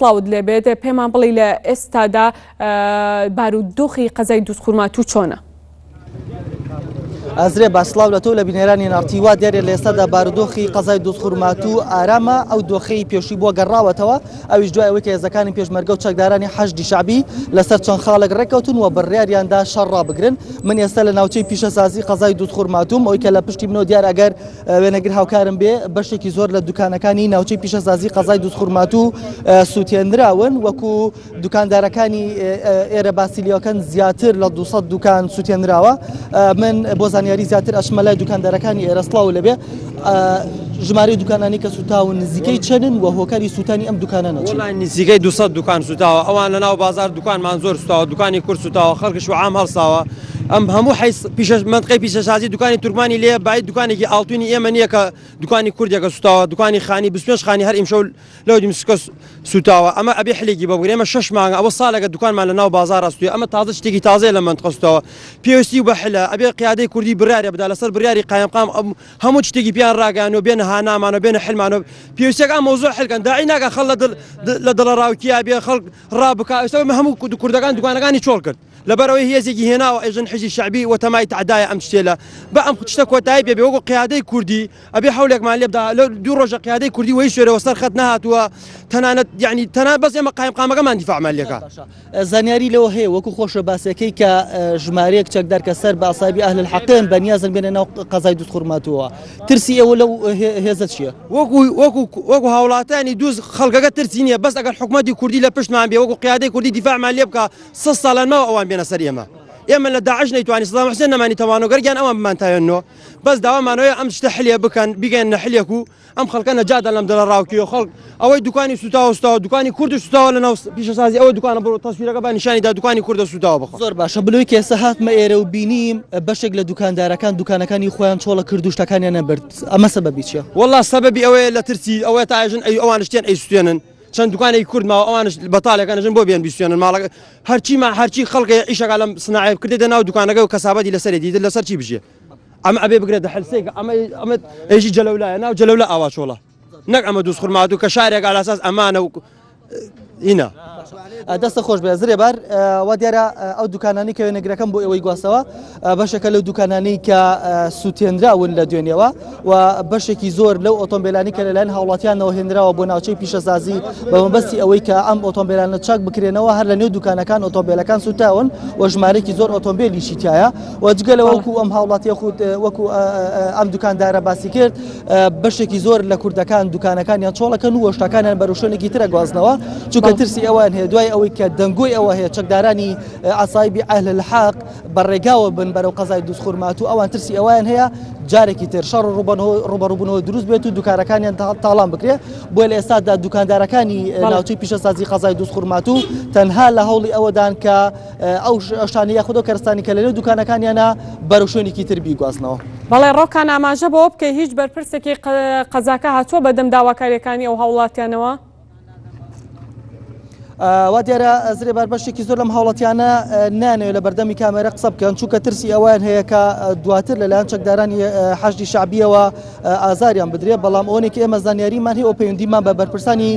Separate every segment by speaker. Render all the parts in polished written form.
Speaker 1: سڵاوت لێبێت پێمان بڵێی لە ئێستادا بارودۆخی قەزای دوزخورماتوو چۆنە؟
Speaker 2: ئازرێ با سڵاو لە تۆ لە بینەرانی ناڕتی وا دیارە لە ئێستادا بارودۆخی قەزای دوزخورماتوو ئارامە ئەو دۆخەی پێشووی بۆ گەڕاوەتەوە ئەویش دوای ئەوەی کە هێزەکانی پێشمەرگە و چەکدارانی حەشدی شەعبی لەسەر چەند خاڵێک ڕێککەوتن و بڕیاریاندا شەڕ ڕابگرن من ئێستا لە ناوچەی پیشەسازی قەزای دوزخورماتووم ئەوی کە لە پشتی منەوە دیار ئەگەر وێنەگر هاوکارم بێ بەشێکی زۆر لە دوکانەکانی ناوچەی پیشەسازی قەزای دوزخورماتوو سووتێنراون وەکو دوکاندارەکانی ئێرە باسی لێوەکەن زیاتر لە 200 دوکان سووتێنراوە من بۆ زانیاری زیاتر ئەچمە لای دوکاندارەکانی ئێرە سڵاو لەبێ ژمارەی دوکانانی کە سوتاون نزیکەی چەندن و هۆکاری سووتانی ئەم دوکانە
Speaker 3: چین؟ نزیکەی 200 دوکان سوتاوە ئەوان لە ناو بازار دوکانمان زۆر سوتاوە دوکانی کورد سوتاوە خەڵکش و عام هەڵساوە ئەم هەموو حیز پیشە مەنتقەی پیشەسازی دوکانی تورکمانی لێ بای دوکانێکی ئاڵتونی ئێمە نییە کە دوکانی کوردێکە سوتاوە دوکانی خانی 25 خانی هەر ئیمشەو لەو دیمسکە سوتاوە ئەمە ئەبێ حلێکی بۆ بگرێ ئێمە شەش مانگە ئەوە ساڵێکە دوکانمان لە ناو بازاڕ ڕاستویە ئەمە تازە شتێکی تازەیە لە مەنتقە سوتاوە پێویستی بە حلە ئەبێ قیادەی کوردی بڕیارێ بدا لەسەر بڕیاری قایمقام ئەم هەموو شتێکی پێیان ڕاگەیانوە بێنە هانامانەوە بێنە حلمانەوە پێویستێک ئەم مەوزوع حلکەن داعی ناکە خەڵ لە دڵ لە دڵەڕاوکیا بێ خەڵک ڕابکا ئێستا هەموو کوردەکان دوکانەکانی چۆڵ کرد لەبەرئەوەی هێزێکی هێناوە ئێژن حیزی شەعبی وە تەمای تەعدایە ئەم شتێلە با ئەم شتە کۆتایی پێ بێ وەکو قیادەی کوردی ئەبێ حەولێکمان لێ بدا لەو دوو ڕۆژە قیادەی کوردی وەی شوێرەوە سەر خەت نەهاتووە تەنانەت یعنی تەنها بەس ئێمە قایمقامەکەمان دیفاعمان لێکا.
Speaker 2: زانیاری لەوە هەیە وەکو خۆشە باسەکەی کە ژمارەیەک چەکدار کە سەر بە عەسایبی ئەهل الحەقن بە نیازن بێنە ناو قەزای دوزخورماتووەوە ترسی ئێوە لەو هێزە چییە؟
Speaker 3: وەکو وەکو وەکو هاوڵاتیانی دوز خەڵکەکە ترسی نییە بەس ئەگەر حکومەتی کوردی لە پشتمان بێ وەکو قیادەی کوردی دیفاعمان لێ بکا سە ساڵان ماوە ئەوان بێنە سەر ئێمە ئێمە لە داعش نەیتوانی سەدام حوسێن نەمانی تەوانۆ گەرگیان ئەوان بمانتاوێنەوە بەس داوامانەوەی ئەم شتە حلێ بکەن بیگەن حلێک و ئەم خەڵکە نەجاتە لەم دڵە ڕاوکیەوە خەڵک ئەوەی دوکانی سوتاوە سوتاوە دوکانی کوردش سوتاوە لە ناو پیشەسازی ئەوە دوکانە بڕۆ تەسویرەکە با نیشانی دا دوکانی کوردە سوتاوە بخوا.
Speaker 2: زۆر باشە بلۆی کە ئێستا هاتمە ئێرە و بینیم بەشێک لە دوکاندارەکان دوکانەکانی خۆیان چۆڵە کرد و شتەکانیان نەبرد ئەمە سەبەبی چیە؟
Speaker 3: وەڵا سەبەبی ئەوەیە لە ترسی ئەوەیە تا ئێژن ئەی ئەوانش تێن ئەیسوتێنن چەند دوکانێکی کورد ماوە ئەوانش بەتاڵێکان ئەژن بۆ بێن بیسوێنن ماڵەکە هەرچی ما هەرچی خەڵکە ئیشەکە لەم سناعەیە بکردێتە ناو دوکانەکە و کەسابەتی لەسەرێتی ئیتر لەسەر چی بژێ ئەمە ئەبێ بگرێ دەحل سێکە ئەمە ئەمە ئێژی جەلەولایە ناو جەلەولا ئاوا چۆڵە نەک ئەمە دووس خورماتوو کە شارێک ئالاساس ئەمانە و ئینا.
Speaker 2: دەستە خۆش بێ زرێبار وا دیارە ئەو دوکانانی کە وێنەگرەکەم بۆ ئێوەی گواستەوە بەشێکە لەو دوکانانەی کە سووتێنراون لە دوێنێوە و بەشێکی زۆر لەو ئۆتۆمبیلانی کە لەلایەن هاوڵاتیانەوە هێنراوە بۆ ناوچەی پیشەسازی بە مەبەستی ئەوەی کە ئەم ئۆتۆمبیلانە چاک بکرێنەوە هەر لە نێو دوکانەکان ئۆتۆمبیلەکان سووتاون و ژمارێکی زۆر ئۆتۆمبیلیشی تایە و جگە لە وەکو ئەم هاوڵاتیە خود وەکو ئەم دوکاندارە باسی کرد بەشێکی زۆر لە کوردەکان دوکانەکانیان چۆڵەکەن و شتەکانیان بەرەو شوێنێکی ترە گوازنەوە چونکە ترسی ئەوان هەیە دوای ئەوەی کە دەنگۆی ئەوە هەیە چەکدارانی عەسایبی ئەهل الحەق بە ڕێگاوە بن بەرەو قەزای دوزخورماتوو ئەوان ترسی ئەویان هەیە جارێکی تر شەڕ و ڕوبەڕوبوونەوە دروست بێت و دوکارەکانیان تاڵان بکرێت بۆیە لە ئێستادا دوکاندارەکانی ناوچەی پیشەسازی قەزای دوزخورماتوو تەنها لە هەوڵی ئەوەدان کە ئەو شتانە یاخود ئەو کەرستانی کە لەنێو دوکانەکانیانە بەرەو شوێنێکی تر بیگوازنەوە.
Speaker 1: بەڵێ ڕۆکان ئاماژە بەوە بکەی هیچ بەرپرسێکی قەزاکە هاتووە بەدەم داواکاریەکانی ئەو هاوڵاتیانەوە؟
Speaker 2: وا دیارە زرێبار بەشێکی زۆر لەم هاوڵاتیانە نانەوێت لە بەردەمی کامێرە قسە بکەن چونکە ترسی ئەویان هەیە کە دواتر لەلایەن چەکدارانی حەشدی شعبیەوە ئازاریان بدرێت بەڵام ئەوەنێک ئێمە زانیاریمان هەیە و پەیوەندیمان بە بەرپرسانی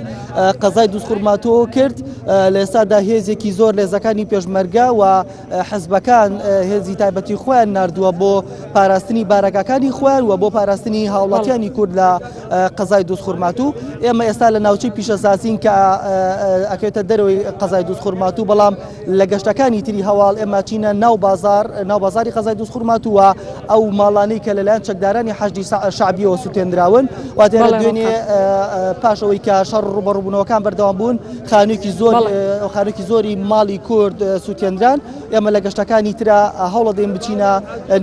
Speaker 2: قەزای دووسخورماتۆ کرد لە ئێستادا هێزێکی زۆر لێزەکانی پێشمەرگە و حزبەکان هێزی تایبەتی خۆیان نردووە بۆ پاراستنی بارەگاکانی خۆیان و بۆ پاراستنی هاوڵاتیانی کورد لە قەزای دووزخورماتوو ئێمە ئێستا لە ناوچەی پیشەسازین کە ئەکەوێتە دەرەوەی قەزای دووزخورماتوو بەڵام لە گەشتەکانی تری هەواڵ ئێمە چینە ناو بازار ناو بازاری قەزای دووزخورماتوو و ئەو ماڵانەی کە لەلایەن چەکدارانی حەشدی شەعبیەوە سوتێنراون واتێرە دوێنێ پاش ئەوەی کە شەڕ ڕوبەڕوبوونەوەکان بەردەوام بوون خانوویەکی زۆر خانوویەکی زۆری ماڵی کورد سوتێنران ئێمە لە گەشتەکانی ترا هەوڵەدەین بچینە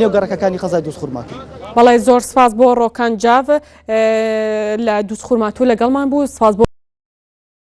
Speaker 2: نێو گەڕەکەکانی قەزای دووزخورماتوو.
Speaker 1: بەڵێ زۆر سپاس بۆ ڕۆکان جاف لە دووزخورماتوو لەگەڵمان بوو سپاس بۆ.